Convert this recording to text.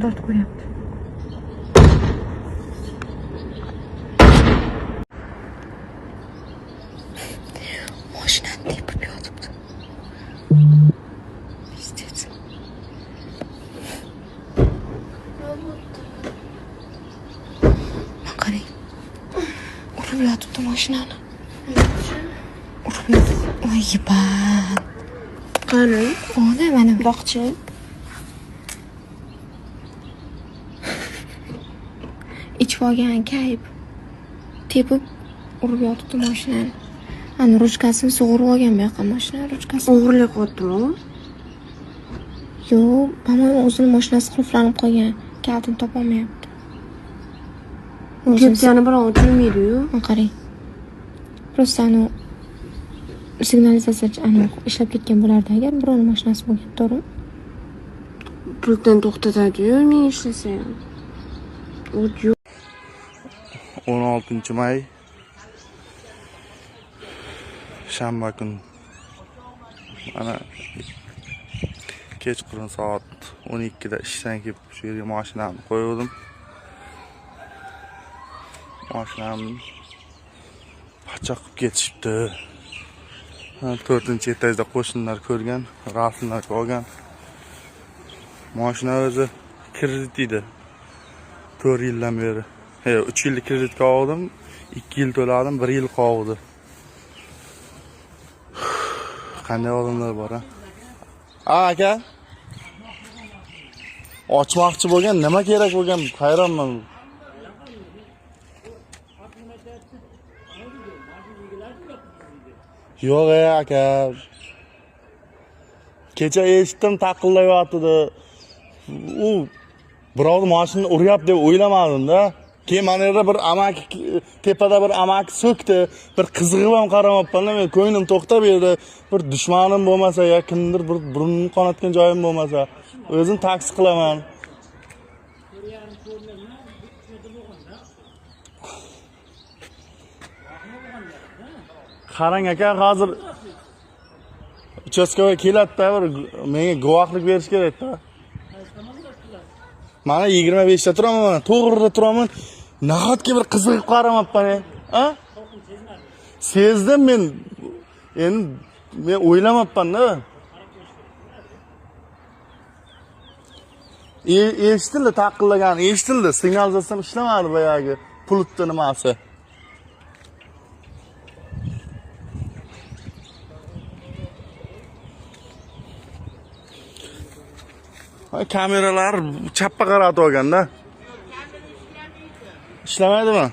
tortib ko'ryapti. Mashinani tepib yotibdi. Пиздец. Mana qarang. Urib yotibdi mashinani. Urib yotibdi. Voy yeban. Qani? Ona mana. Boqchi. Ichib olgan kayf. Tepib urib yotibdi mashinani. Ana ruchkasini sug'urib olgan bu yoqqa mashina ruchkasini. O'g'irlik qilyaptimi? Yo'q, по-моему, o'zini mashinasi qulflanib qolgan. Kalitini topolmayapti. O'zini Tepkani bilan ochilmaydi-yu. Mana qarang. Просто anu signalizatsiya anu ishlab ketgan bo'lardi agar birovning mashinasi bo'lgan, to'g'rimi? Pultdan to'xtatadi-yu, men ishlasa ham. O't yo'q. 16 may shanba kun. Mana kechqurun soat 12 da ishdan kelib shu yerga mashinamni qo'ygandim. Mashinamni pachoq qilib ketishibdi. 4-etajda qo'shnilar ko'rgan, rasmlar olgan. Mashina o'zi kredit edi. 4 yildan beri. 3 yillik kreditga oldim, 2 yil to'ladim, 1 yil qoldi. Qanday odamlar bor a? A aka. Ochmoqchi bo'lgan, nima kerak bo'lgan, hayronman. Yo'q ey aka. Kecha eshitdim taqillayotdi. U birovni mashinani uryapti deb o'ylamadim-da. Keyin mana yerda bir amaki tepada bir amaki so'kdi. Bir qizig'ib ham qaramabman-da, men ko'nglim to'xtab yerda bir dushmanim bo'lmasa yo kimdir bir burnimni qonatgan joyim bo'lmasa, o'zim taksi qilaman. Qarang aka, hozir uchastkovoy keladi-da, bir menga guvohlik berish kerak-da. Mana 25 ta turaman, mana to'g'rida turaman. Nahotki bir qizig'ib qaramabman, a? Sezdim men. Endi men o'ylamabman-da. Eshitildi taqillagan, eshitildi. Signalizatsiyam ishlamadi boyagi pultni nimasi. Kameralar chappa qaratib olganda. Ishlamaydimi?